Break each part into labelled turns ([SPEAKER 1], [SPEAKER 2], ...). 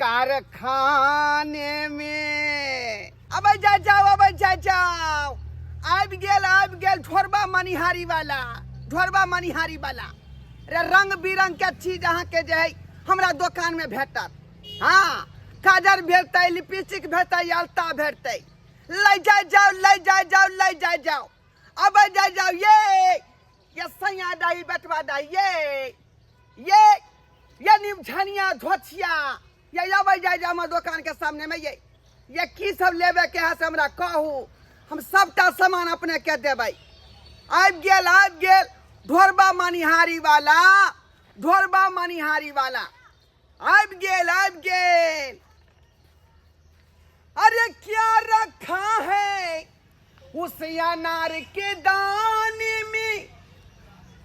[SPEAKER 1] कारखाने में। अबै जा जाओ, अबै जा जाओ, आबि गेल, आबि गेल ढोरबा मनिहारी वाला, ढोरबा मनिहारी वाला रे। रंग बिरंग के चीज अहाँके जे है हमरा दोकान में भेटत। हाँ, काजर भेटतै, लिपस्टिक भेटतै, अलता भेटतै। लै जाय जाओ, लै जाय जाओ, लै जाय जाओ, अबै जाय जाओ। ये सैया दाई, बेटवा दाई, ये निमझनिया धोछिया, ये अबै जाय जाओ हमर दोकान के सामने में। ये की सब लेबे के है से हमरा कहू, हम सबटा सामान अपने के देबै। आबि गेल, आबि गेल ढोरबा मनिहारी वाला, ढोरबा मनिहारी वाला आबि गेल, आबि गेल। अरे क्या रखा है उस अनार के दाने में,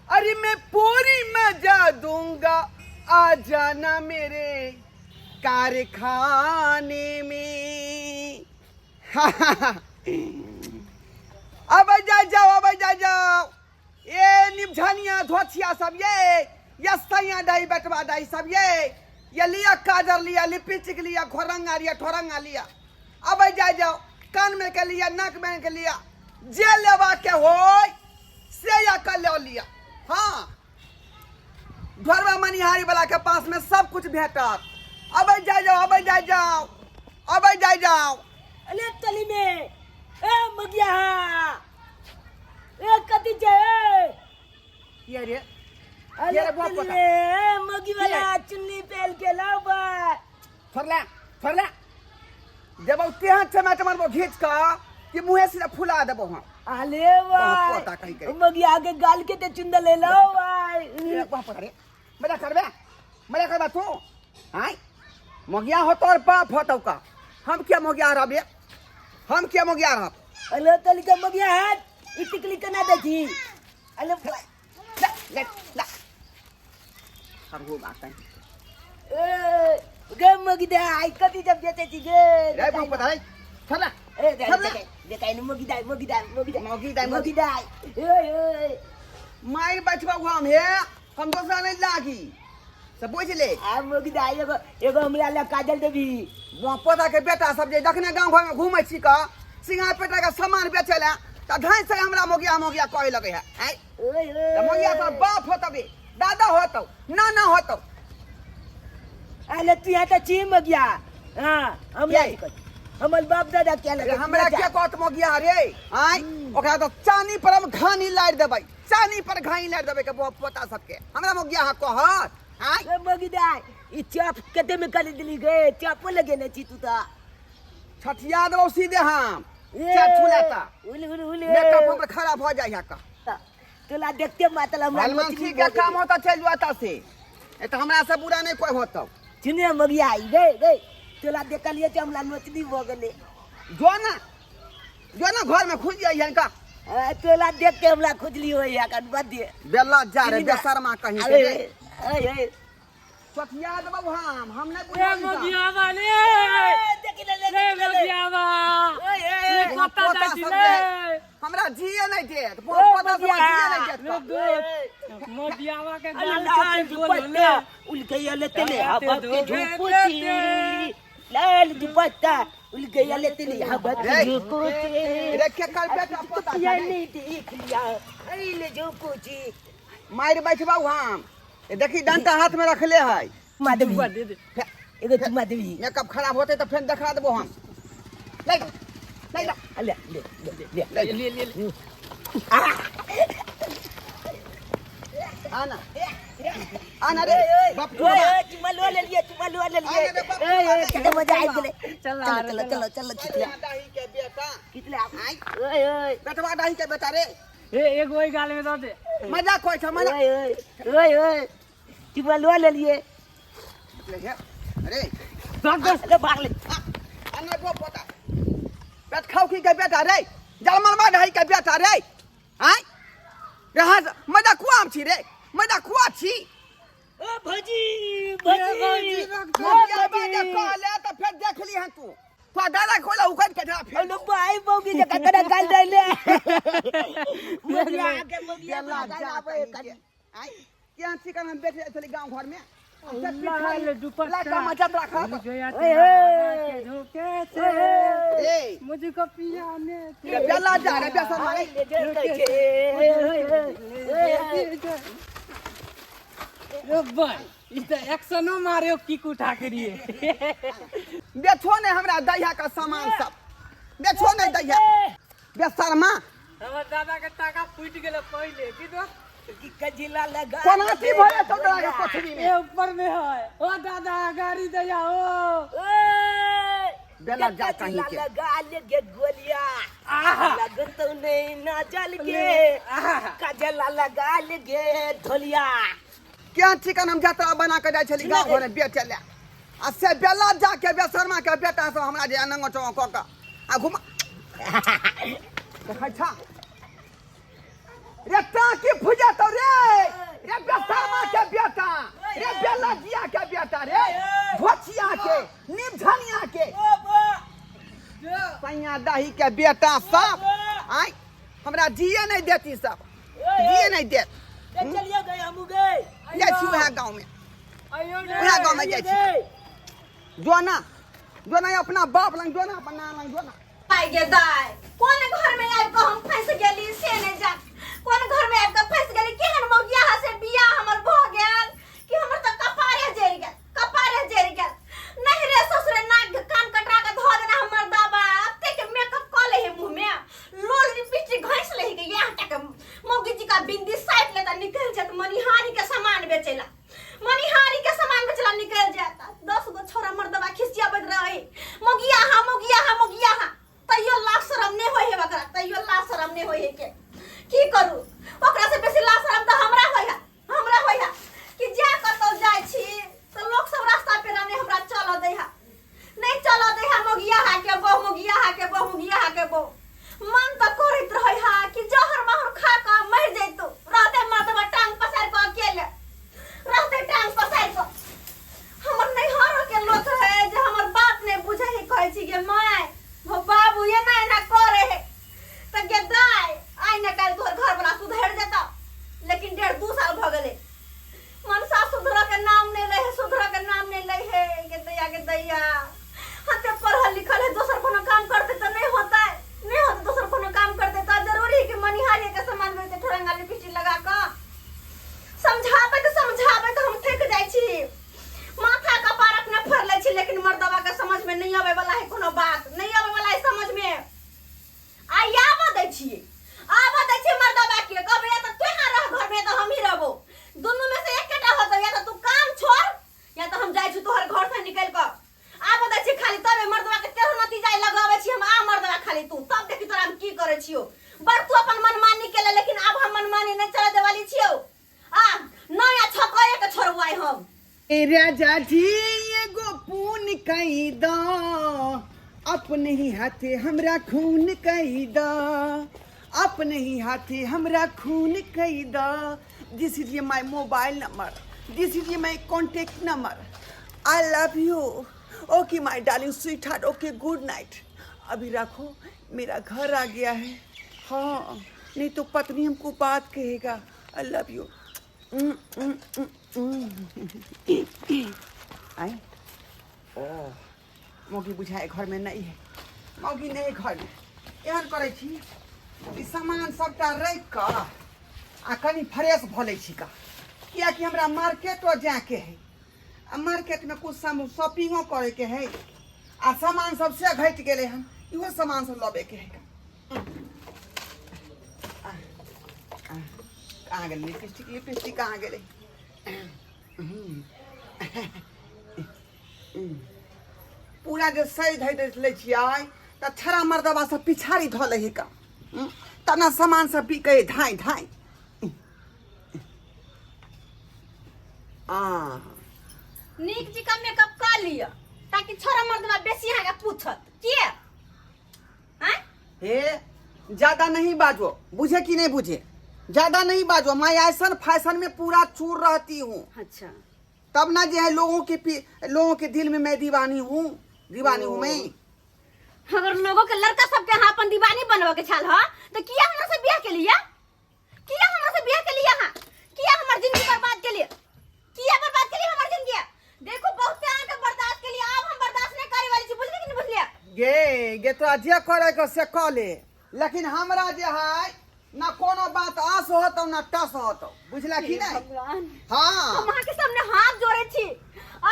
[SPEAKER 1] अरे मैं पूरी मजा दूंगा, आ जाना मेरे कारखाने में। अब जा जाओ, अब जा जाओ। ए निमझनिया धोछिया सब, ये सैया दाई, बेटवा दाई सब, ये लिया काजर, लिया लिपस्टिक, लिया घोरंगा, लिया ठोरंगा, लिया। अब जा जाओ, कान में के लिया, नाक में के लिया, जे लेवा के होय से या कर ले लिया। हाँ, ढोरबा मनिहारी वाला के पास में सब कुछ भेटत। अब जा जाओ, अब जा जाओ, अब जा जाओ।
[SPEAKER 2] अरे तली में ए मगिया, ए कथी छै?
[SPEAKER 1] ये रे।
[SPEAKER 2] अरे
[SPEAKER 1] ये रे बाप
[SPEAKER 2] तली
[SPEAKER 1] पोता।
[SPEAKER 2] में ए मगी वाला चुन्नी पहन के लाओ बा।
[SPEAKER 1] छोड़ला, छोड़ला, जब तेहन चमेट मारबो घीच कऽ कि मुँहे से फुला देबो हम।
[SPEAKER 2] अरे
[SPEAKER 1] बाप
[SPEAKER 2] भाई
[SPEAKER 1] पोता कहीं के।
[SPEAKER 2] मगिया के गाल के ते चुंदा ले लाओ भाई।
[SPEAKER 1] ए, बाप पोता रे, मजा करबे, मजा करबा तू? आय मगिया हो तोर बाप होतौ का, हम क्या मगिया रहब रे, हम क्या मगिया रहब?
[SPEAKER 2] अरे तली के मगिया हाथ ई टिकली केना देखी? अरे
[SPEAKER 1] ला, ले, ला। हरहु बात है।
[SPEAKER 2] ए गे मगी दे आई कथी जब बेचै छी गे?
[SPEAKER 1] रे बाप पोता रे, छोड़ ला।
[SPEAKER 2] ए दे।
[SPEAKER 1] छोड़ ला।
[SPEAKER 2] दे दे काइन मगी दाई, मगी दाई, मगी दाई।
[SPEAKER 1] मौगी दाई,
[SPEAKER 2] मगी दाई। ए ए
[SPEAKER 1] मारि बैठबौ हम, हे हम दोसरा नहीं लागी से बुझ ले।
[SPEAKER 2] आ मगी दाई, एगो एगो हमरा ला काजल देबी।
[SPEAKER 1] वहाँ पोता के बेटा सब जे जखने गाँव घर में घूमै छी का सिंगार पेटा के सामान बेचै ला तऽ धाँइ से हमरा मोगिया मोगिया कहै लगै है। आँय
[SPEAKER 2] ओए
[SPEAKER 1] तऽ मोगिया तोर बाप होतौ बे, दादा होतौ, नाना होतौ।
[SPEAKER 2] अरे तू यहाँ तऽ छी मगिया। हाँ, हमरा
[SPEAKER 1] के?
[SPEAKER 2] की कहत? हमर बाप दादा क्या लगे?
[SPEAKER 1] हमरा के कहत मोगिया रे? आँय ओकरा तऽ चानी पर हम घानी लारि देबै, चानी पर घानी लारि देबै के पोता सबके हमरा मोगिया अहाँ कहत। आँय
[SPEAKER 2] ए मगी दाई, ई चॉप कते में कर दिली गे? चॉपो लगेने छी तू तऽ।
[SPEAKER 1] छठिया देबौ सीधे हम।
[SPEAKER 2] ए,
[SPEAKER 1] चल छुला तऽ।
[SPEAKER 2] उल उल उल।
[SPEAKER 1] मेकअप हमर खराब भऽ जाइ है का।
[SPEAKER 2] तोला देखते मातल हमरा
[SPEAKER 1] भलमान
[SPEAKER 2] मछली
[SPEAKER 1] ठीक है,
[SPEAKER 2] भऽ गेलै।
[SPEAKER 1] काम होता चल जुआता से, ए तऽ हमरा से बुरा नहीं कोई होतौ।
[SPEAKER 2] सुने मगिया आई गे गे, तोला देखलिए तऽ हमरा नोचनी भऽ गेलै।
[SPEAKER 1] जो ना, जो ना घर में खुल जाइ का।
[SPEAKER 2] आ, तोला देख के हमरा खुजली होइया कन बदे।
[SPEAKER 1] बेला जा रे
[SPEAKER 2] सुनी ना।
[SPEAKER 1] बेशर्मा कहीं के
[SPEAKER 2] अरे
[SPEAKER 1] रे।
[SPEAKER 2] अरे अरे
[SPEAKER 1] चटिया देबौ हम नहीं
[SPEAKER 3] ए
[SPEAKER 1] बुझबै।
[SPEAKER 3] मगिया वाले।
[SPEAKER 2] ए, देखी ले ले,
[SPEAKER 3] ए
[SPEAKER 2] देखी ले ले।
[SPEAKER 3] मगिया वा।
[SPEAKER 2] ओए, ओए,
[SPEAKER 3] ए कत्ता
[SPEAKER 1] पोता
[SPEAKER 3] जाइ छी
[SPEAKER 1] सब
[SPEAKER 3] ले?
[SPEAKER 1] जे हमरा जिए नहीं देत,
[SPEAKER 2] ए,
[SPEAKER 1] पोता सब
[SPEAKER 2] मगिया।
[SPEAKER 1] जिए नहीं देत।
[SPEAKER 3] रे दोस्त, मगियावा के
[SPEAKER 2] अरे
[SPEAKER 3] गाल
[SPEAKER 2] लाल
[SPEAKER 3] के गोल होले।
[SPEAKER 2] दुपट्टा उल गया ले तेले हवा के झोंको से, लाल दुपट्टा उल गया ले तेले हवा के
[SPEAKER 1] रे।
[SPEAKER 2] झोंको से।
[SPEAKER 1] रे के कर बेटा पोता
[SPEAKER 2] कुतिया
[SPEAKER 1] छै रे।
[SPEAKER 2] ने देख लिया अरे झोंको जी।
[SPEAKER 1] मारि बैठबौ हम। ए देखी डंटा हाथ में रखले है।
[SPEAKER 2] माधवी
[SPEAKER 3] चुम्मा दे दे।
[SPEAKER 2] एगो चुम्मा देबी।
[SPEAKER 1] मेकअप खराब होते तऽ फेर देखा देबो हम। ले ले
[SPEAKER 2] ले ले ले ले।
[SPEAKER 3] ले ले ले।
[SPEAKER 1] आना आना रे बाप।
[SPEAKER 2] ओए ओए, चुम्मा लो ले लिए, चुम्मा लो ले लिए।
[SPEAKER 1] आने रे बाप,
[SPEAKER 2] ओए ओए, कितना मजा आबि गेलै।
[SPEAKER 3] चल
[SPEAKER 2] चलो चलो चलो चलो, खिचले
[SPEAKER 1] डाही के बेटा।
[SPEAKER 2] खिचले। ओए ओए।
[SPEAKER 1] बेटवा डाही के बेटा रे।
[SPEAKER 3] ए एगो ओहि गाल में दऽ दे।
[SPEAKER 1] मजा कोइ छ मजा।
[SPEAKER 2] ओए ओए ओए ओए, चुम्मा लो ले लिए।
[SPEAKER 1] ले हे अरे।
[SPEAKER 3] दऽ दे।
[SPEAKER 2] अरे भाग ले।
[SPEAKER 1] आना गो पोता बेट खाऊ की के बेटा रे, जलमनवा ढाई के बेटा रे। आय रहा मजा कुआ छी रे, मजा कुआ छी।
[SPEAKER 2] ओ भौजी, भौजी।
[SPEAKER 1] मोगिया बाजे कहले तऽ फेर देख ली हन तू तो दादा खोला उकट के जा फेर।
[SPEAKER 2] अरे भाई मौगी जे ककरा गाल दैले मौगिया के मौगिया
[SPEAKER 1] बेला
[SPEAKER 2] गाल
[SPEAKER 1] जा
[SPEAKER 2] आबै
[SPEAKER 1] कहीं के। आय केहन चिकन हम बेच छली गाँव घर में।
[SPEAKER 3] लाल दुपट्टा
[SPEAKER 1] लड़का मजा रखा
[SPEAKER 3] गया
[SPEAKER 2] ओए, ओए।
[SPEAKER 3] के धोखे से
[SPEAKER 1] ए
[SPEAKER 3] मुझको पियाने
[SPEAKER 1] रे बेला जा रे बेसन मारे
[SPEAKER 2] ले के
[SPEAKER 3] रे भाई ई त एक्शनो मारे किक उठा के लिए
[SPEAKER 1] बेचो नहीं हमरा दहिया का सामान सब बेचो नहीं दहिया बेसरमा
[SPEAKER 3] हमर दादा के टाका फूट गेल पहिले की तो
[SPEAKER 2] की कजिला लगा
[SPEAKER 1] कोना की भरे तो तोरा के कोठरी में
[SPEAKER 3] ए ऊपर में है ओ दादा गाड़ी दया ओ
[SPEAKER 2] ओए,
[SPEAKER 1] बेला जा कहीं के।
[SPEAKER 2] लगा ले गे गोलिया
[SPEAKER 3] आहा
[SPEAKER 2] लगत नहीं ना जल के
[SPEAKER 3] आहा
[SPEAKER 2] कजला लगा ले गे ढोलिया
[SPEAKER 1] क्या चिकन हम जतरा बना के जाइ छली गाँव घरे बेचे ले आ से बेला जाके बेसरमा के बेटा सब हमरा जे अनंगो चौक कऽ के आ घुमा देखै छा रे टाकी फुजतो रे रे बेसरमा के बेटा रे बेला जिया के बेटा रे भोचिया के निमझनिया के सैया दही के बेटा सब आय हमरा जिए नहीं देती सब जिए नहीं देत
[SPEAKER 2] चलिए गए हम गए
[SPEAKER 1] जाइ छी उएह गाँव में
[SPEAKER 3] अयो
[SPEAKER 1] उएह गाँव में जाइ छी जो ना जो ना अपना बाप लंग जो ना अपना नाना लंग जो ना
[SPEAKER 4] आइ गे दाइ कोन घर में आबि कऽ हम फँसि गेली से नहि जान कोन घर में आबि कऽ फँसि गेली केहन मौगिया से बियाह हमर भऽ गेल कि हमर तऽ कपारे जरि गेल कपारे जरि गेल नहीं रे ससुरे नाक कान कटरा के धऽ देना हमर दाबा एतेक मेकअप कऽ ले है मुँह में लोल लिपस्टिक घसि ले है इएह टाके मौगी जी का बिंदी साटि लेता निकलि जात मनिहारी के सामान बेचैला मनिहारी के सामान बेचला निकल जाता 10 गो छोरा मर्दबा खिसियाबैत रहे मोगिया हा मोगिया हा मोगिया हा तैयो लाज शरम नहि होइ है ओकरा तैयो लाज शरम नहि होइ है के की करू ओकरा से बेसी लाज शरम तऽ हमरा होइ है हमरा होइ है कि जा कतौ जाइ छी तऽ लोक सब रास्ता पेरा नहि हमरा चलऽ दै है नहि चलऽ दै है मोगिया हा के बहु मोगिया हा के बहु मोगिया हा के बहु मन तऽ करैत रहै हा कि जहर माहुर खा कऽ मरि जैतौ रहते मर्दबा टांग पसारि कऽ अकेले रहते टांग पसारि कऽ हमर नैहरो के लोक है जे हमर बात नहि बुझै है कहै छी गे माय हो बाबू एना एना करे है तऽ गे दाय आइ ने काल्हि तोहर घर वाला सुधरि जेतौ लेकिन 1.5 2 साल भऽ गेलै मनसा सुधरऽ के नाम नहि लै है सुधरऽ के नाम नहि लै है गे दैया गे दैया हते पढ़ल लिखल है दोसर कोनो काम करते तऽ नहि होतै नहि होतै दोसर कोनो काम करते तऽ जरूरी है कि मनिहारी के सामान बेचते ठोरंगा लिपस्टिक लगा कऽ समझाबै तऽ समझाबै तऽ हम थकि जाइ छी माथा कपार अपने फोड़ लै छी लेकिन मर्दबा के समझ में नहीं आबै वाला है कोनो बात नहीं आबै वाला है समझ में आइ आबऽ दै छियै आबऽ दै छियै मर्दबा के कहबै या तऽ तू यहाँ रह घर में या तऽ हमही रहबो दुनू में से एकेटा होतौ या तऽ तू काम छोड़ या तऽ हम जाइ छी तोहर घर से निकलि कऽ आबऽ दै छियै खाली तबे मर्दबा के तेरह नतीजा लगाबै छी हम आ मर्दबा खाली तू तब देखी तोरा हम की करै छियौ बड़ तू अपन मनमानी केले लेकिन आब हम मनमानी नहि चले देवाली छियौ आ नया छकए के छोड़बै हम
[SPEAKER 1] ए राजा जी एगो पून कई दा अपने ही हाथे हमरा खून कई दा अपने ही हाथे हमरा खून कई दा this is my mobile number this is my contact number I love you okay my darling sweetheart okay good night अभी रखो मेरा घर आ गया है हाँ नहीं तो पत्नी हमको बात कहेगा I love you आए ओ मौगी बुझाए घरमे नहि है मौगी नहि है घरमे एहन करै छी ई सामान सबटा राखि कऽ आ कनि फ्रेश भऽ लै छी का कियाकि हमरा मार्केटो जायके है आ मार्केटमे कुछ सामान शॉपिंगो करैके है आ सामान सब से घटि गेलै हन इहो सामान सब लबैके है कहाँ गेलै लिपस्टिक लिपस्टिक कहाँ गेलै पूरा जे सही धरि लै छियै तऽ छड़ा मर्दबा सब पिछाड़ी धऽ लै है का तना सामान सब बिकै धाँइ धाँइ आ
[SPEAKER 4] नीक जी का मेकअप कऽ लिअ ताकि छोरा मर्दबा बेसी अहाँके पूछत किए आँय
[SPEAKER 1] हे ज्यादा नहीं बाजो बुझे कि नहीं बुझे ज्यादा नहीं बाजो मैं ऐसन फैशन में पूरा चूर रहती हूँ
[SPEAKER 4] अच्छा
[SPEAKER 1] तब ना जो है लोगों के लोगों के दिल में मैं दीवानी हूँ दीवानी हूँ मैं
[SPEAKER 4] अगर लोगों के लड़का सबके अहाँ अपन दीवानी बनबऽ के छल ह तऽ किया हमरा से बियाह केलियै किया हमरा से बियाह केलियै अहाँ किया हमर जिंदगी बर्बाद केलियै किया बर्बाद केलियै हमर जिंदगी देखो बहुत अहाँ के बर्दाश्त के लिए आब हम बर्दाश्त नहीं करे वाली छी बुझलिए कि नहीं बुझलिए
[SPEAKER 1] गे गे तोरा जे करे के से कऽ ले लेकिन हमरा जे है ना कोनो बात आस होतौ ना टस होतौ बुझला कि
[SPEAKER 4] हे
[SPEAKER 1] नहीं
[SPEAKER 4] भगवान
[SPEAKER 1] हाँ
[SPEAKER 4] हम अहाँ के सामने हाथ जोड़े छी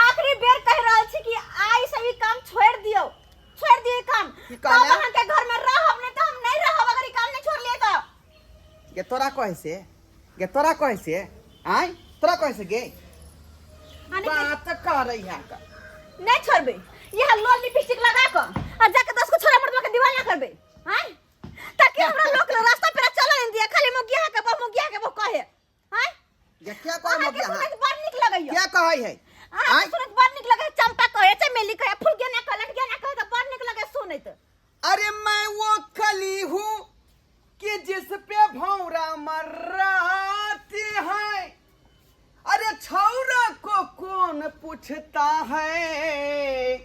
[SPEAKER 4] आखिरी बेर कह रहल छी कि आइ से ई काम छोड़ दियो छोड़ दियो ई काम
[SPEAKER 1] की
[SPEAKER 4] तब
[SPEAKER 1] कहले?
[SPEAKER 4] अहाँ के घर में रहब नहीं तो हम नहीं रहब अगर ई काम नहीं छोड़ लिए तो
[SPEAKER 1] गे तोरा कहे से गे तोरा कहे से आय तोरा कहे से गे
[SPEAKER 4] यानी कि
[SPEAKER 1] बात कर रही है का
[SPEAKER 4] नहीं छोड़बे यह लोल लिपस्टिक लगा के आ जाके 10 को छोरा मर्दवा के दीवाना करबे हैं ताकि हमरा लोग रास्ता पे चल नहीं दिया खाली मुगिया के बहु मुगिया के बहु कहे हैं
[SPEAKER 1] गे क्या कहे
[SPEAKER 4] अहाँ के
[SPEAKER 1] मुगिया
[SPEAKER 4] सुनैत बड़ नीक लगैया
[SPEAKER 1] क्या कहे है
[SPEAKER 4] अहाँ
[SPEAKER 1] आय
[SPEAKER 4] के सुनैत बड़ नीक लगैया चंपा कहे चमेली कहे फुलगेना कहे लटगेना कहे तऽ बड़ नीक लगैया सुनैत
[SPEAKER 1] अरे मैं वो कली हूँ कि जिस पे भौरा मर्राते हैं अरे छौरा को कौन पूछता है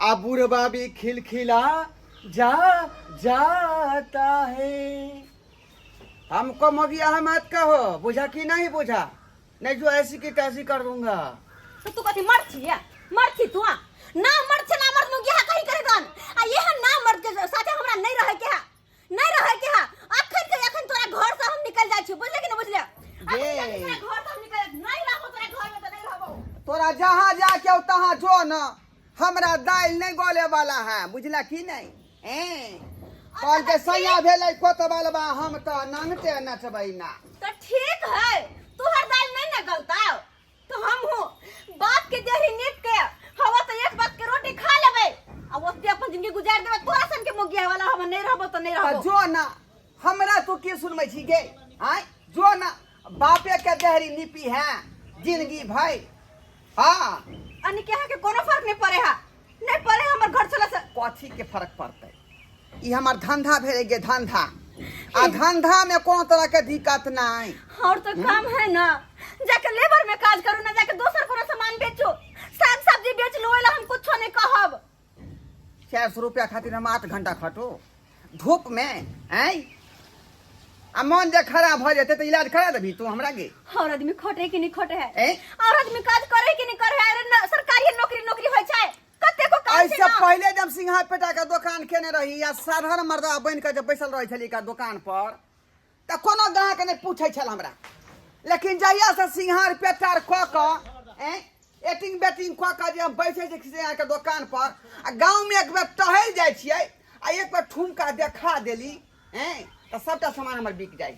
[SPEAKER 1] आ बुढ़वा भी खिलखिला जा जाता है हमको मगिया मत कहो बुझा कि नहीं बुझा नहीं जो ऐसी की तैसी कर दूंगा
[SPEAKER 4] तो तू कथी मर छी मर छी तू ना मर छे ना मर मुगिया कहीं करे गन आ ये ना मर के साथे हमरा नहीं रहे के हा नहीं रहे के हा अखन के अखन तोरा घर से हम निकल जाय छी बुझले कि न बुझले अखन के अखन तोरा घर से हम निकल नहीं रहबो तोरा घर में तो नहीं रहबो
[SPEAKER 1] तोरा जहाँ जाके तहाँ जो न हमरा दालि नहीं गले वाला है बुझला कि नहीं ए कहल के सैया भेलै कोतबलबा हम तऽ नंगटे नचबै ना
[SPEAKER 4] तो ठीक है तोहर दाल नहीं ना गलता तो हम हूँ बाप के देही नीप के हवा तो एक बात के रोटी खा लेबै आ ओते अपन जिंदगी गुजार देबै तोरा सन के मोगिया वाला हम नहीं रहबो तो नहीं
[SPEAKER 1] तऽ
[SPEAKER 4] रहबो
[SPEAKER 1] जो ना हमरा तू की सुनबै छी गे आँय जो ना बापे के देहरी नीपी है जिंदगी भाई हाँ
[SPEAKER 4] अनी के अहाँ के कोनो फर्क नहीं पड़े है नहीं पड़े हमर घर चला से
[SPEAKER 1] कथी के फर्क पड़तै ई हमर धंधा भेलै गे धंधा आ धंधा में कोनो तरह के दिक्कत नहीं
[SPEAKER 4] और तो काम है ना जाके लेबर में काज करू ना जाके दोसर कोनो सामान बेचो साग सब्जी बेच लो ओला हम कुछो नहीं कहब
[SPEAKER 1] 400 रुपया खातिर हम 8 घंटा खटो धूप में आँय आ मन जे खराब भऽ जेतै तऽ इलाज करा देबही तू हमरा गे
[SPEAKER 4] और आदमी खटे कि नहीं खटे है
[SPEAKER 1] ए?
[SPEAKER 4] और आदमी काज करे कि नहीं करे है अरे न, सरकारी नौकरी नौकरी होय छै कते को काम छै
[SPEAKER 1] एहिसँ
[SPEAKER 4] ना
[SPEAKER 1] पहिले जब सिंघा पेटा के दोकान केने रही या साधारण मर्दा बनि कऽ जब बैसल रहै छली का दोकान पर तऽ कोनो गाहक नहि पूछै छल हमरा लेकिन जहियासँ सिंघार पेटार कऽ कऽ एटिंग बेटिंग कऽ कऽ जे हम बैसै छी सिंघारके दोकान पर आ गाँवमे एक बेर टहलि जाइ छियै आ एक बेर ठुमका देखा देली तऽ सभटा सामान हमर बिक जाइ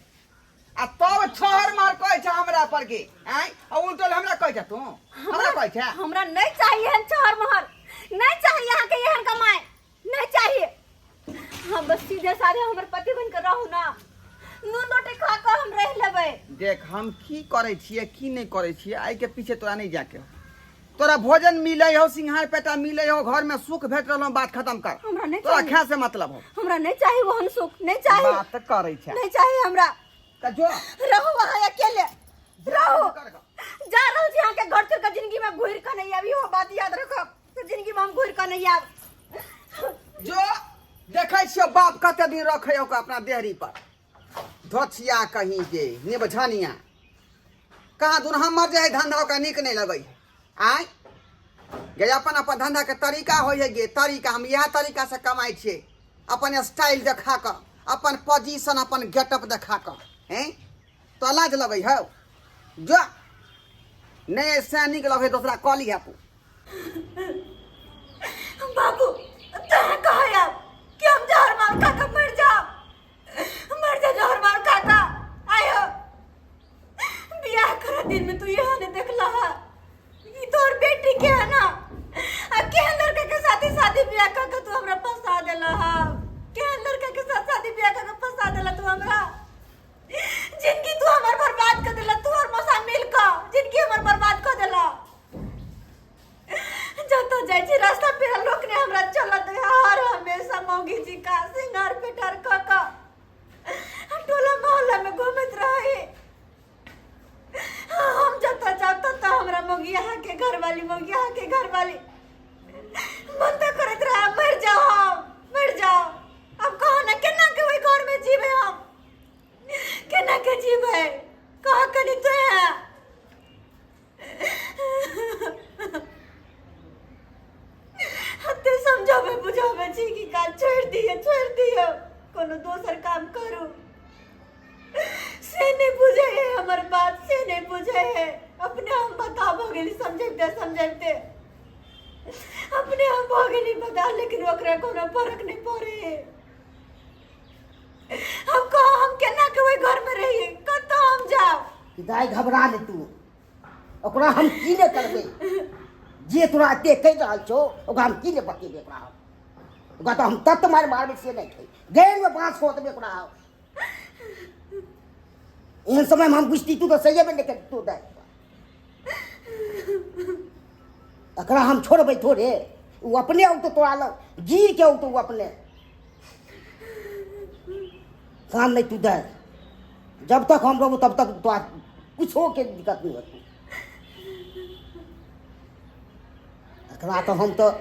[SPEAKER 1] आ तब छहर मार कहै छै हमरा पर के आँय आ उल्टल हमरा कहै छै तू हमरा कहै छै
[SPEAKER 4] हमरा नहीं चाहिए एहन छहर महर नहीं चाहिए यहाँ के एहन कमाई नहीं चाहिए हम बस सीधे साधे हमर पति बन कर रहू ना नून रोटी खा कर हम रह लेबै
[SPEAKER 1] देख हम की करै छियै की नहि करै छियै आइ के पीछे तोरा नहि जाके हो तोरा भोजन मिलै हो सिंघार पेटा मिलै हो घर में सुख भेट रहल हो बात खत्म कर
[SPEAKER 4] हमरा नहीं
[SPEAKER 1] तोरा
[SPEAKER 4] चाहिए
[SPEAKER 1] खाए से मतलब हो
[SPEAKER 4] हमरा नहीं चाहिए वहन सुख नहीं चाहिए
[SPEAKER 1] बात करै छै
[SPEAKER 4] नहीं चाहिए हमरा
[SPEAKER 1] तऽ जो
[SPEAKER 4] रहो वहाँ अकेले रहो
[SPEAKER 1] कर गऽ।
[SPEAKER 4] जा रहल छी अहाँके घर छोड़ के जिंदगी में घुरि कऽ नहीं आबी हो बात याद रखब तो जिंदगी में हम घुरि कऽ नहीं आब
[SPEAKER 1] जो देखै छियो बाप कते दिन रखै ओकरा अपना देहरी पर धोछिया कहीं के निबझनिया कहाँ दूर हमर जे है धंधा ओकरा नीक नहि लगै है आँय गे अपन अपन धंधाके तरीका होइ है गे तरीका हम इएह तरीकासँ कमाइ छियै अपन स्टाइल देखा कऽ अपन पोजीशन अपन गेटअप देखा कऽ हैं तो लाज लगै हौ जो नहि से नीक लगै दोसरा कऽ लिहे तू
[SPEAKER 4] बाबू तोरा कहे आब कि हम जहर मार खा के मर जाओ मर जा जहर मार खा के आयो बियाह कर दिन में तू यहाँ ने देखला है ई तोर बेटी के है ना आ केहन लड़का के साथ ही शादी बियाह कर के तू हमरा फंसा देला है केहन लड़का के साथ शादी बियाह कर के फंसा देला तू हमरा जिंदगी तू हमर बर्बाद कर देला तू और मौसा मिल के जिंदगी हमर बर्बाद कर देला जतऽ समझाबै बुझाबै छी कि काज छोड़ि दिअ, छोड़ि दिअ, कोनो दोसर काम करू, से नहि बुझै है हमर बात, से नहि बुझै है। अपने हम बता भऽ गेली समझैते समझैते, अपने हम भऽ गेली बता, लेकिन ओकरा कोनो फर्क नहि पड़ै है। हम कह हम केना के ओहि घर में रहिए, कतऽ हम जाब?
[SPEAKER 2] दाइ घबरा नहि तू, ओकरा हम की नहि करबै, जे तोरा एते कहि रहल छौ ओकरा हम की नहि बतेबै। ओकरा हम ओकरा तऽ हम तत मारि मारबै से नहि छै, गैरमे बाँस हो देबै ओकरा हम। एहन समयमे हम बुझती तू तऽ सहिए नहि करितौ दाइ। एकरा हम छोड़बै थोड़े, ओ अपने औतौ तोरा लग, गिर के औतौ ओ अपने। कान नहि तू दे, जब तक हम रहबो तब तक तोरा कुछो के दिक्कत नहीं होतौ। एकरा तऽ हम तऽ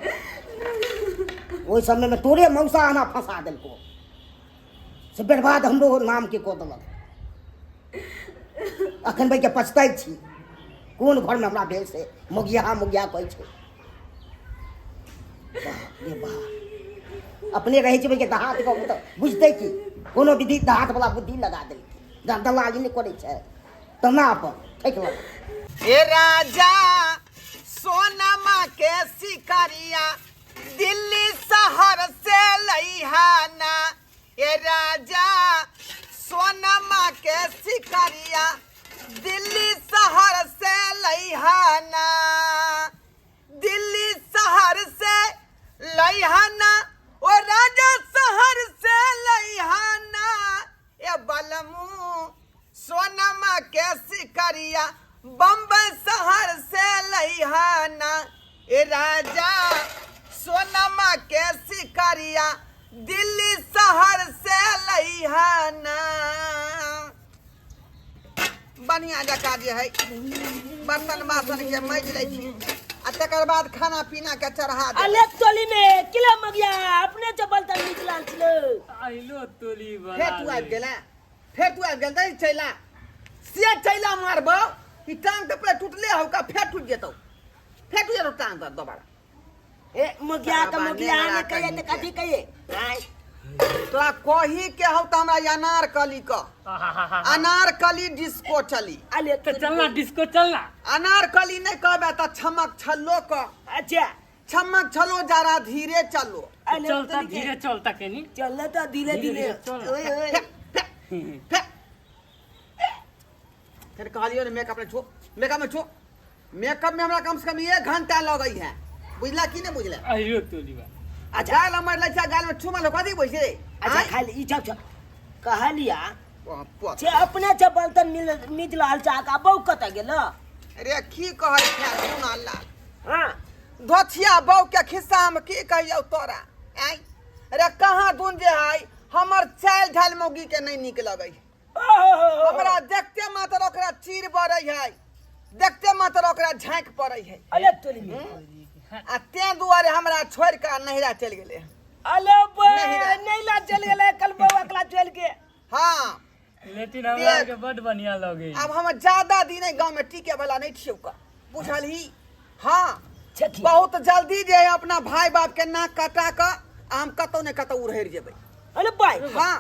[SPEAKER 2] ओहि समयमे तोरे मौसा हमरा फंसा देलको, से बर्बाद हमरो नामके कऽ देलक। अखन भाई के पछताइ छी, कोन घरमे हमरा भेल से मोगिया मोगिया कहै छै। बाप रे बाप, अपने रहै छै भाई के दहात के तऽ बुझतै की, कोनो विधि दहात वाला बुद्धि लगा देलकै, दलाली नहि करै छै तना अपन ठकि लगा।
[SPEAKER 1] ए राजा सोनमा के शिकारिया दिल्ली शहर से लइहाना, ए राजा सोनमा के शिकारिया दिल्ली शहर से लइहाना, दिल्ली शहर से लइहाना, ओ राजा शहर से लइहाना, ए बलमू सोनमा के शिकारिया बम्बई शहर से लइहाना, ए राजा सोनमा के शिकारिया दिल्ली शहर से लइहाना। बढ़िया जकाँ जे है बर्तन बासन के माजि लै छी आ तकर बाद खाना पीना के चढ़ा देबै।
[SPEAKER 2] अले टोली में किला मगिया अपने चपल तक निकलाल छलो।
[SPEAKER 3] आइलो टोली वाला।
[SPEAKER 1] फेर तू आबि गेला, फेर तू आबि गेल दही चैला से चैला मारबौ ई टांग तऽ पूरा टूटले हौ का, फेर टूटि जेतौ, फेर टूटि जेतौ टांग तऽ दोबारा।
[SPEAKER 2] ए मगिया के
[SPEAKER 1] साला
[SPEAKER 2] मगिया
[SPEAKER 1] नेंगरा
[SPEAKER 2] ने कहिए
[SPEAKER 1] कहीं
[SPEAKER 2] त कथी कहिए? आय
[SPEAKER 1] तोरा कही के हौ तऽ हमरा अनारकली क, अनारकली डिस्को चली।
[SPEAKER 2] अले
[SPEAKER 3] तो चलना डिस्को चलना।
[SPEAKER 1] अनारकली नहीं कहबे तऽ छमक छल्लो क।
[SPEAKER 2] अच्छा
[SPEAKER 1] छमक छलो जरा धीरे चलो।
[SPEAKER 2] अले
[SPEAKER 3] चलता धीरे चलता केनी।
[SPEAKER 2] चलना तो धीरे धीरे।
[SPEAKER 3] चल।
[SPEAKER 2] ओए ओए।
[SPEAKER 1] फिर कहलियो ने मेकअप ने छो, मेकअप में छो, मेकअप में हमरा कम से कम 1 घंटा लगै है, बुझला की नहीं बुझला?
[SPEAKER 3] अयो तोली बा।
[SPEAKER 1] अच्छा गाल हमर लै छै, गाल में छुमल हो कथी बैसे?
[SPEAKER 2] अच्छा खाली ई छौ छौ कहलिया
[SPEAKER 1] छे
[SPEAKER 2] छे अपने चपल त मिल मिजलाल चा का बौ कत गेल?
[SPEAKER 1] अरे की कहै छै सुन अल्लाह।
[SPEAKER 2] हां
[SPEAKER 1] धोथिया बौ के खिस्सा हम की कहियौ तोरा? आय अरे कहाँ दुन जे है हमर चाल ढाल मौगी के नहीं नीक लगै। हमरा देखते मात्र ओकरा चीर पड़ै है, देखते मात्र ओकरा झाँकि पड़ै है।
[SPEAKER 2] अरे तोरी में।
[SPEAKER 1] आ तें दुआरे हमरा छोड़ि कऽ नहिरा चलि गेलै।
[SPEAKER 2] अरे बे, नहिरा चलि गेलै कल बौआ कला चलि के।
[SPEAKER 1] हाँ
[SPEAKER 3] लेकिन हमरा के बड बढ़िया लगे।
[SPEAKER 1] अब हम ज्यादा दिन एहि गाँव में टिके वाला नहीं छियौ का, बुझलही? हाँ बहुत जल्दी जे है अपना भाई बाप के नाक कटा कऽ हम कतौ ने कतौ उड़हरि जेबै।
[SPEAKER 2] अरे भाई।
[SPEAKER 1] हाँ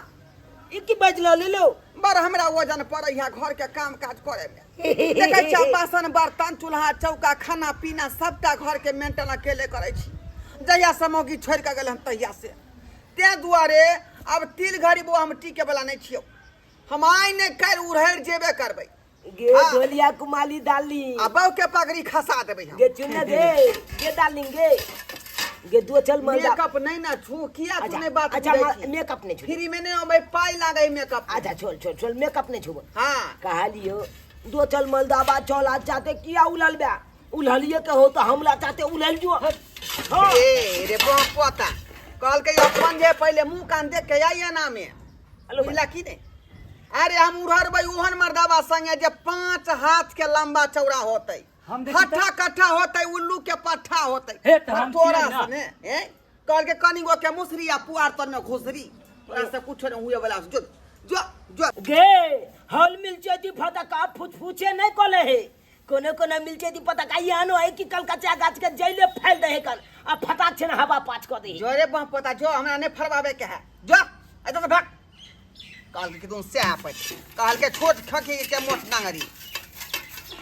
[SPEAKER 2] ई की बाजि रहल लो?
[SPEAKER 1] बड़ हमरा वजन पड़ै है घर के काम काज करे में। देखै छियै बासन बर्तन चूल्हा चौका खाना पीना सबटा घर के मेंटेन अकेले करै छी। जहिया से मौगी छोड़ि कऽ गेल हन तहिया से, तें दुआरे अब तिल घड़ी बौआ हम टिके वाला नहीं छियौ। हम आइ ने काल्हि उड़हरि जेबे करबै।
[SPEAKER 2] गे
[SPEAKER 1] हाँ।
[SPEAKER 2] ढोलिया कुमाली डाली
[SPEAKER 1] आ बहू के पगड़ी खसा देबै हम।
[SPEAKER 2] गे चुन गे गे डाली गे गे दो चल मर जा।
[SPEAKER 1] मेकअप नहीं ना छू किया तू
[SPEAKER 2] अच्छा,
[SPEAKER 1] नहीं बात
[SPEAKER 2] अच्छा,
[SPEAKER 1] बुझै छी?
[SPEAKER 2] मेकअप नहीं छू।
[SPEAKER 1] फ्री में नहीं अबै पाई लागै मेकअप।
[SPEAKER 2] अच्छा छोड़ छोड़ छोड़ मेकअप नहीं छूब।
[SPEAKER 1] हाँ।
[SPEAKER 2] कहलियो दो चल मलदाबा चल आज चाहते किया उलल बे? उलहलिए के हो तो हमला चाहते उलहल जो। हाँ।
[SPEAKER 1] ए रे बा पोता कहलकै अपन जे पहिले मुंह कान देख के आइए ना में।
[SPEAKER 2] हेलो।
[SPEAKER 1] बुझला की नहीं? अरे हम उड़हरबै ओहन मर्दाबा संगे जे 5 हाथ के लंबा चौड़ा होतै,
[SPEAKER 3] हम देखी त-
[SPEAKER 1] हट्ठा कट्ठा होतै, उल्लू के पट्ठा होतै।
[SPEAKER 3] हे त हम
[SPEAKER 1] तोरा
[SPEAKER 3] छियै ना।
[SPEAKER 1] सने, ए? कहलकै कनी गो के मुसरी आ पुआर तर में घुसरी, तोरा से कुछो नहीं हुए वाला। जो जो जो
[SPEAKER 2] गे हल मिल जेती फटका फुचफुचे नहीं कोले हे, कोनो कोनो मिल जेती पता का यानो है कि कलकतिया गाछ के जैले फैल दे कन आ फटाक छै ने हवा पाछ कऽ दही।
[SPEAKER 1] जोरे बाप पोता जो, हमरा नहीं फरवावे के है, जो एतऽ से भाग। कहल के तुम से आपत कहल के छोट खखी के मोट नांगरी,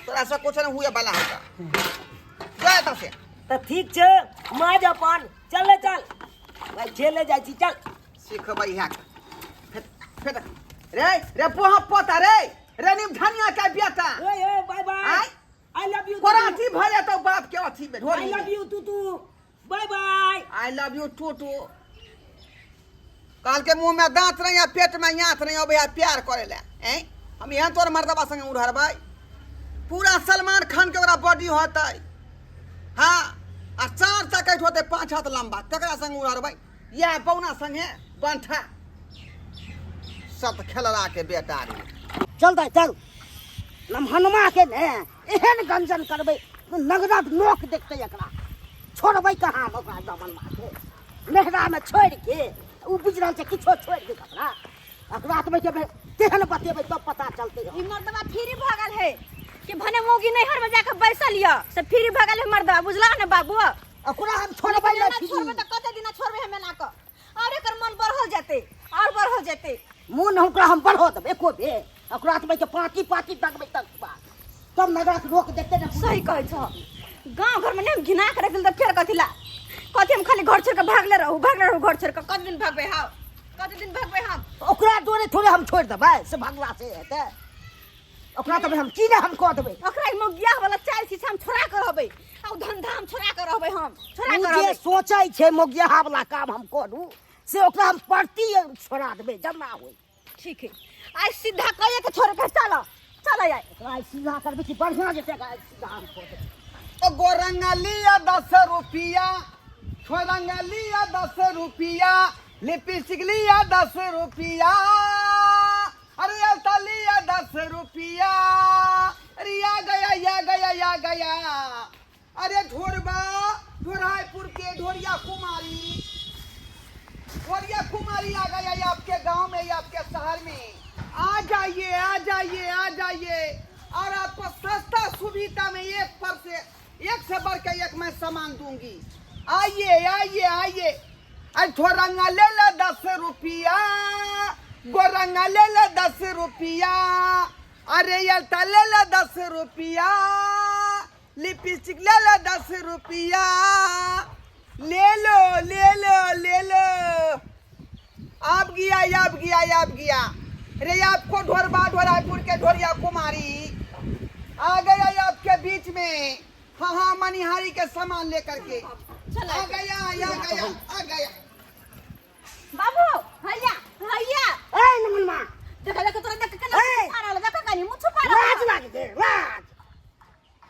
[SPEAKER 1] तोरा से कुछ नहीं हुए वाला होता, जो एतऽ से।
[SPEAKER 2] तऽ ठीक छै, माज अपन, चल ले चल भाई, झेले जाइ छी, चल।
[SPEAKER 1] सिखबै है फेर फेर रे रे पोहा पोता रे रे निमधनिया के बेटा।
[SPEAKER 2] ए ए बाय बाय।
[SPEAKER 1] आय।
[SPEAKER 2] I love you.
[SPEAKER 1] कोराठी भऽ जेतौ बाप के अथी में
[SPEAKER 2] I love you तू तू, bye bye.
[SPEAKER 1] I love you too too. कहल के मुंह में दांत नहीं आ पेट में यात नहीं अबै है प्यार करे ले। ऐं हम एहन तोर मर्दबा संगे उड़हरबै, पूरा सलमान खान के ओकरा बॉडी होतै। हाँ आ चार चकैत होतै 5 हाथ लंबा, तकरा संगे उड़हरबै इएह बौना संगे बंठा सत खेलला के बेटा रे।
[SPEAKER 2] चल दाइ चल, नमहनमा के ने एहन गंजन करबै नगरक नोक देखतै, एकरा छोड़बै कहाँ हम ओकरा दमनमा के नेहरा में छोड़ि के ओ बुझि रहल छै किछो छोड़ि दे कपड़ा एकरा तऽ के तेहन बतेबै तब पता चलतै।
[SPEAKER 4] ई मर्दबा फ्री भऽ गेल है कि भने मौगी नैहर में जाके बैसल यऽ से फ्री भऽ गेल है मर्दबा, बुझला ने बाबू?
[SPEAKER 2] ओकरा हम छोड़बै
[SPEAKER 4] एना
[SPEAKER 2] नहि।
[SPEAKER 4] छोड़बै तऽ कते दिना छोड़बै हम एना कऽ, और एकर मन बढ़ल जेतै और बढ़ल जेतै।
[SPEAKER 2] मोन ओकरा हम बढ़ो देबै एको बेर ओकरा तऽ के पाँती पाँती दगबै तक बात तब नगरक रोक देखते ने।
[SPEAKER 4] सही कहै छह, गाँव घर में नहि हम घिना के रख देल तऽ फेर कथी ला कथी हम खाली घर छोड़ के भागले रहू भागले रहू घर छोड़ के, कते दिन भागबै हम, कते दिन भागबै हम?
[SPEAKER 2] ओकरा डोरे थोड़े हम छोड़ि देबै से भगला से हेतै, ओकरा तऽ हम की नहि हम कऽ देबै।
[SPEAKER 4] ओकरा ई मौगिया वाला चालि छी से हम छोड़ा के रहबै, आ उ धंधा हम छोड़ा के रहबै, हम छोड़ा
[SPEAKER 2] ओ
[SPEAKER 4] के
[SPEAKER 2] जे
[SPEAKER 4] रहबै।
[SPEAKER 2] सोचै छै मौगियाहा वाला काम हम करू से ओकरा हम परती छोड़ा देबै जमा होइ।
[SPEAKER 4] ठीक है, आइ सीधा कहिए के छोड़ के चलो चलो आइ।
[SPEAKER 2] ओकरा आइ सीधा करबै कि बढ़िआँ जेतै, एकरा आइ सीधा हम कऽ देबै।
[SPEAKER 1] ओ गोरंगा लिया 10 रुपया, छोरंगा लिया 10 रुपया, लिपस्टिक लिया 10 रुपया, अरे अलता लिया 10 रुपया, अरे आ गया या गया या गया, अरे ढोरबा ढोरायपुर के ढोरिया कुमारी, ढोरिया कुमारी आ गया ये आपके गांव में, ये आपके शहर में, आ जाइए आ जाइए आ जाइए, और आपको सस्ता सुविधा में एक पर से एक से बढ़ के एक मैं सामान दूंगी, आइए आइए आइए। अरे थोरंगा ले ले 10 रुपया, गोरंगा ले ले 10 रुपया, अरे ये ले ले 10 रुपया, लिपस्टिक ले लो 10 रुपया, ले लो ले लो ले लो, आप गया आप गया आप गया रे आपको ढोरबा ढोरापुर के ढोरिया कुमारी आ गया आपके बीच में, हाँ हाँ मनिहारी के सामान लेकर के आ गया आ गया आ गया।
[SPEAKER 4] बाबू हैया हैया
[SPEAKER 2] ए नमनमा
[SPEAKER 4] देख देख तोरा देख केना
[SPEAKER 2] ए!
[SPEAKER 4] छुपा रहल, देख कनी मुँह छुपा रहल।
[SPEAKER 2] लाज लाग दे लाज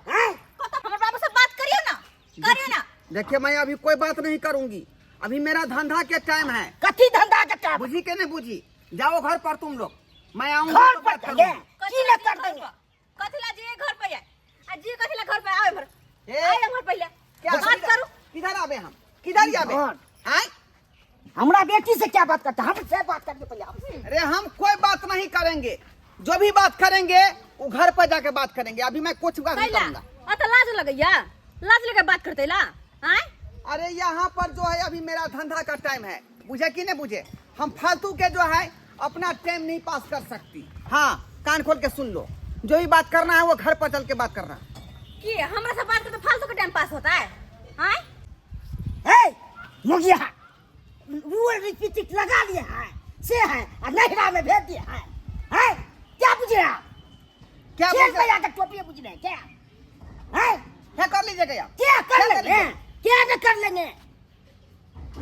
[SPEAKER 2] हैं?
[SPEAKER 4] कत हमर बाबू से बात करियो ना, करियो ना।
[SPEAKER 1] देखिए मैं अभी कोई बात नहीं करूंगी, अभी मेरा धंधा के टाइम है।
[SPEAKER 2] कथी धंधा के टाइम?
[SPEAKER 1] बुझी के नहीं बुझी, जाओ घर पर तुम लोग, मैं आऊंगी
[SPEAKER 2] घर
[SPEAKER 1] तो
[SPEAKER 2] पर
[SPEAKER 1] बात
[SPEAKER 2] जाइए।
[SPEAKER 1] करूंगी।
[SPEAKER 2] की ले कर देंगे?
[SPEAKER 4] कथी ला जी घर पर आए? आ जी कथी ला घर पर आवे भर?
[SPEAKER 1] ए!
[SPEAKER 4] आए हमर पहले।
[SPEAKER 1] क्या
[SPEAKER 4] बात
[SPEAKER 1] किधर-
[SPEAKER 4] करू?
[SPEAKER 1] किधर आवे हम, किधर आवे?
[SPEAKER 2] घर।
[SPEAKER 1] आए?
[SPEAKER 2] हमरा बेटी से क्या बात करता, हमसे बात करिए पहले हमसे।
[SPEAKER 1] अरे हम कोई बात नहीं करेंगे, जो भी बात करेंगे वो घर पर जाके बात करेंगे, अभी मैं कुछ बात नहीं
[SPEAKER 4] कैला?
[SPEAKER 1] करूंगा।
[SPEAKER 4] आ त लाज लगैया, लाज लगे बात करते ला? आए?
[SPEAKER 1] अरे यहाँ पर जो है अभी मेरा धंधा का टाइम है, बुझे कि नहीं बुझे? हम फालतू के जो है अपना टाइम नहीं पास कर सकती। हाँ कान खोल के सुन लो, जो भी बात करना है वो घर पर चल के बात करना।
[SPEAKER 4] की हमरा से बात करते फालतू के टाइम पास होता है? आए?
[SPEAKER 2] हे मुखिया, वो लिपस्टिक लगा लिया है से है और नहरा में भेज दिया है, हैं? क्या बुझे आप?
[SPEAKER 1] क्या
[SPEAKER 2] खेल
[SPEAKER 1] बुझे?
[SPEAKER 2] में आकर टोपी बुझ रहे हैं क्या? हैं?
[SPEAKER 1] क्या कर लीजिएगा आप?
[SPEAKER 2] क्या कर
[SPEAKER 1] क्या कर
[SPEAKER 2] लेंगे?
[SPEAKER 1] लीजिएगा?
[SPEAKER 2] क्या न कर लेंगे?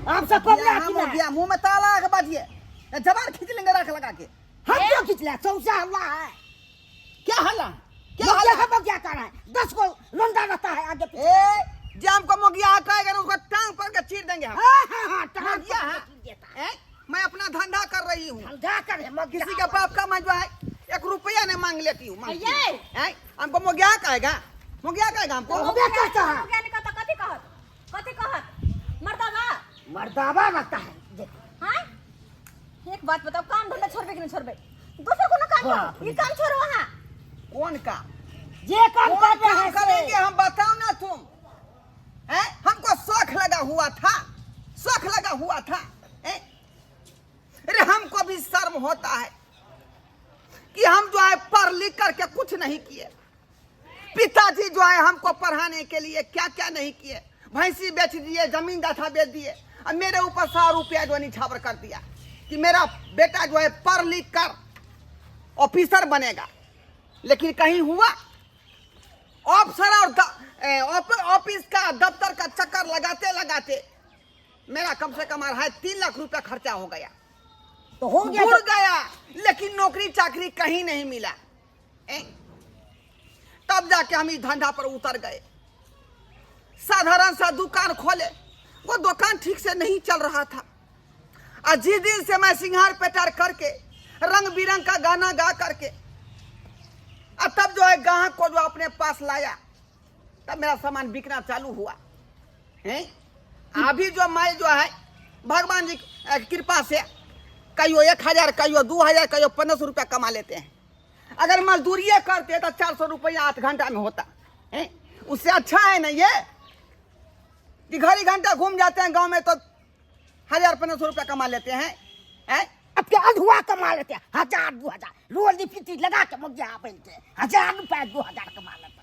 [SPEAKER 2] आप सबको
[SPEAKER 1] यहाँ
[SPEAKER 2] ना
[SPEAKER 1] मुखिया मुंह में ताला के बाजिए, जबान खींच लेंगे राख लगा के।
[SPEAKER 2] हम क्यों खींच लिया? चौसा हल्ला है।
[SPEAKER 1] क्या हल्ला? क्या
[SPEAKER 2] मुखिया
[SPEAKER 1] हल्ला?
[SPEAKER 2] हम क्या कर रहा है? 10 को लंदा रहता है आगे पीछे।
[SPEAKER 1] ए, जे हमको मुखिया कहेगा ना, उसको टांग पर के चीर देंगे हम।
[SPEAKER 2] हाँ, हाँ, हाँ, टांग
[SPEAKER 1] मुखिया
[SPEAKER 2] पकड़
[SPEAKER 1] है।
[SPEAKER 2] के चीर देता है।
[SPEAKER 1] ए, मैं अपना धंधा कर रही हूँ।
[SPEAKER 2] धंधा कर रहे, मुखिया
[SPEAKER 1] किसी के बाप का मैं जो है 1 रुपया नहीं मांग लेती हूँ, मांगती हूँ।
[SPEAKER 4] अये!
[SPEAKER 1] ए, हमको मुखिया कहेगा, मुखिया कहेगा हमको।
[SPEAKER 2] तो हमें कहता है।
[SPEAKER 4] मुखिया ने कहता, कथी कहत? कथी कहत? मर्दावा?
[SPEAKER 2] मर्दावा लगता है, देखो।
[SPEAKER 4] हाँ? एक बात बताओ, काम धंधा छोड़बे कि नहीं छोड़बे? दोसर कोनो काम
[SPEAKER 2] बाप
[SPEAKER 4] करो, ये काम छोड़ो अहाँ।
[SPEAKER 1] कौन काम?
[SPEAKER 2] जे काम
[SPEAKER 1] कौन
[SPEAKER 2] कर रहे
[SPEAKER 1] काम
[SPEAKER 2] हैं से।
[SPEAKER 1] करेंगे हम, बताओ ना तुम। हैं? हमको शौक लगा हुआ था, शौक लगा हुआ था। ए? अरे हमको भी शर्म होता है कि हम जो है पढ़ लिख करके कुछ नहीं किए। पिताजी जो है हमको पढ़ाने के लिए क्या क्या नहीं किए, भैंसी बेच दिए, जमीन दाथा बेच दिए, और मेरे ऊपर 100 रुपया जो निछावर कर दिया कि मेरा बेटा जो है पढ़ लिख कर ऑफिसर बनेगा। लेकिन कहीं हुआ? अफसर और ऑफिस का दफ्तर का चक्कर लगाते लगाते मेरा कम से कम 2.5-3 लाख रुपया खर्चा हो गया।
[SPEAKER 2] तो हो गया
[SPEAKER 1] बुड़
[SPEAKER 2] तो
[SPEAKER 1] गया, लेकिन नौकरी चाकरी कहीं नहीं मिला। तब जाके हम इस धंधा पर उतर गए। साधारण सा दुकान खोले, वो दुकान ठीक से नहीं चल रहा था। और जिस दिन से मैं सिंगार पेटार करके रंग बिरंग का गाना गा करके और तब जो है ग्राहक को जो अपने पास लाया, तब मेरा सामान बिकना चालू हुआ। हैं? अभी जो मैं जो है भगवान जी की कृपा से कहियो 1000, कहियो 2000, कहियो 1500 रुपया कमा लेते हैं। अगर मजदूरी करते तो 400 रुपया 8 घंटा में होता। हैं? उससे अच्छा है ना ये कि घड़ी घंटा घूम जाते हैं गांव में तो 1000-1500 रुपया कमा लेते हैं। हैं?
[SPEAKER 2] अब क्या अधुआ कमा लेते हैं, 1000-2000 रोज लिपस्टिक लगा के मुझे आप इनके 1000 रुपया 2000 कमा लेते हैं।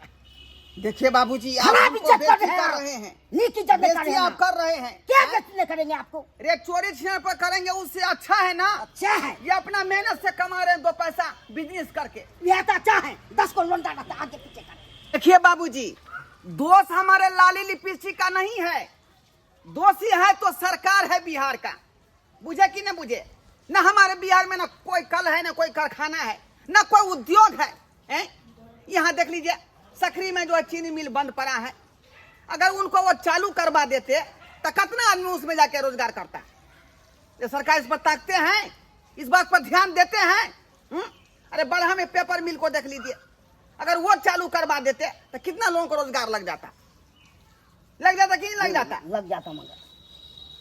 [SPEAKER 1] देखिए बाबूजी, आप
[SPEAKER 2] खराब
[SPEAKER 1] हमको
[SPEAKER 2] इज्जत कर
[SPEAKER 1] बेइज्जती
[SPEAKER 2] रहे
[SPEAKER 1] कर
[SPEAKER 2] हैं,
[SPEAKER 1] रहे हैं,
[SPEAKER 2] नीच इज्जत नहीं कर
[SPEAKER 1] बेइज्जती
[SPEAKER 2] रहे हैं।
[SPEAKER 1] आप कर रहे हैं।
[SPEAKER 2] क्या बेइज्जती नहीं करेंगे आपको?
[SPEAKER 1] अरे चोरी छिनार पर करेंगे उससे अच्छा है ना,
[SPEAKER 2] अच्छा है
[SPEAKER 1] ये अपना मेहनत से कमा रहे हैं 2 पैसा बिजनेस करके।
[SPEAKER 2] यह तो अच्छा है, 10 को लोन डालता आगे पीछे कर।
[SPEAKER 1] देखिए बाबूजी, दोष हमारे लाली लिपस्टिक का नहीं है, दोषी है तो सरकार है बिहार का। बुझे कि न बुझे? न हमारे बिहार में न कोई कल है, न कोई कारखाना है, न कोई उद्योग है। हैं? यहाँ देख लीजिए सकरी में जो है चीनी मिल बंद पड़ा है। अगर उनको वो चालू करवा देते तो कितना आदमी उसमें जाके रोजगार करता। ये सरकार इस पर ताकते हैं, इस बात पर ध्यान देते हैं। अरे बड़हा में पेपर मिल को देख लीजिए, अगर वो चालू करवा देते तो कितना लोगों को रोजगार लग जाता। लग जाता कि नहीं लग जाता?
[SPEAKER 2] लग जाता मगर।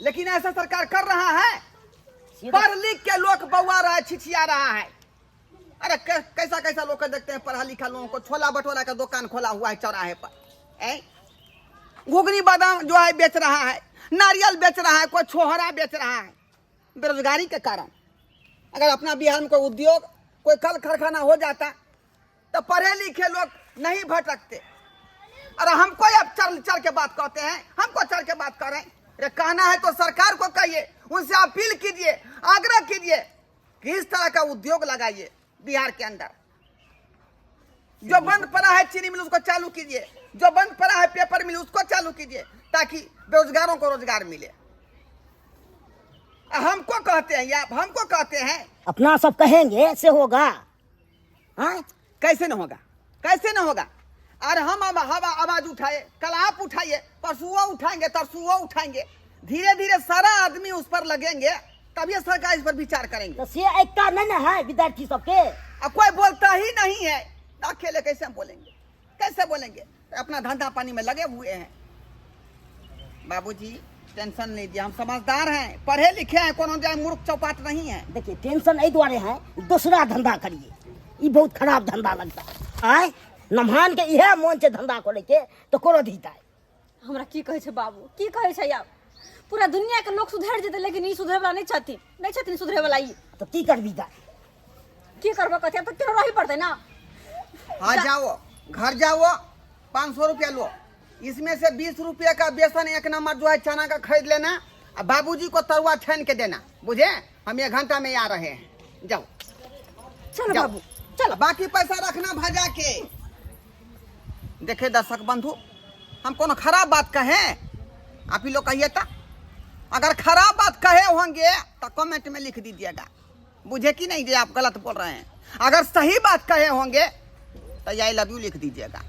[SPEAKER 1] लेकिन ऐसा सरकार कर रहा है, पढ़ लिख के लोग बौआ रहा है, छिछिया रहा है। अरे कैसा कैसा लोग देखते हैं, पढ़ा लिखा लोगों को छोला भटूरा का दुकान खोला हुआ है चौराहे पर, घुगनी बादाम जो है बेच रहा है, नारियल बेच रहा है, कोई छोहरा बेच रहा है। बेरोजगारी के कारण अगर अपना बिहार में कोई उद्योग, कोई कल कारखाना हो जाता तो पढ़े लिखे लोग नहीं भटकते। अरे हमको अब चल चल के बात कहते हैं, हमको चल के बात कर रहे हैं। अरे कहना है तो सरकार को कहिए, उनसे अपील कीजिए, आग्रह कीजिए कि इस तरह का उद्योग लगाइए बिहार के अंदर। जो बंद पड़ा है चीनी मिल उसको चालू कीजिए, जो बंद पड़ा है पेपर मिल उसको चालू कीजिए, ताकि बेरोजगारों को रोजगार मिले। हमको कहते हैं या हमको कहते हैं,
[SPEAKER 2] अपना सब कहेंगे से होगा। हाँ?
[SPEAKER 1] कैसे न होगा, कैसे न होगा। और हम अब हवा आवाज उठाए, कल आप उठाइए, परसों वो उठाएंगे, तरसों वो उठाएंगे, धीरे धीरे सारा आदमी उस पर लगेंगे, तब ये सरकार इस पर विचार करेंगे।
[SPEAKER 2] तो से एकता नहीं ना है विद्यार्थी सबके।
[SPEAKER 1] अब कोई बोलता ही नहीं है, अकेले कैसे हम बोलेंगे, कैसे बोलेंगे? अपना धंधा पानी में लगे हुए हैं। बाबूजी टेंशन नहीं दिया, हम समझदार हैं, पढ़े लिखे हैं, कोनो जाए मूर्ख चौपाट नहीं है।
[SPEAKER 2] देखिए टेंशन एहि दुआरे है, दूसरा धंधा करिए, ई बहुत खराब धंधा लगता है। आय नमहान के इहे मन छै धंधा करे के, तो करो दीता।
[SPEAKER 4] हमरा की कहै छै बाबू, की कहै छै आब? पूरा दुनिया के लोग सुधरि जेतै, लेकिन ई सुधरे वाला नहीं छथिन, नहीं छथिन सुधरे वाला ई।
[SPEAKER 2] तो की करबी दा?
[SPEAKER 4] की करबो कथी, आब तऽ केनो रही पड़तै ना।
[SPEAKER 1] हाँ जाओ घर जाओ, 500 रुपया लो, इसमें से 20 रुपये का बेसन 1 नंबर जो है चना का खरीद लेना, और बाबूजी को तरुआ छान के देना, बुझे? हम 1 घंटा में आ रहे हैं, जाओ।
[SPEAKER 4] चलो
[SPEAKER 1] जाओ।
[SPEAKER 4] बाबू चलो,
[SPEAKER 1] बाकी पैसा रखना भजा के। देखे दर्शक बंधु, हम कोनो खराब बात कहें आप ही लोग कहिए तो, अगर खराब बात कहे होंगे तो कमेंट में लिख दीजिएगा, बुझे कि नहीं जे आप गलत बोल रहे हैं। अगर सही बात कहे होंगे तो I love you लिख दीजिएगा।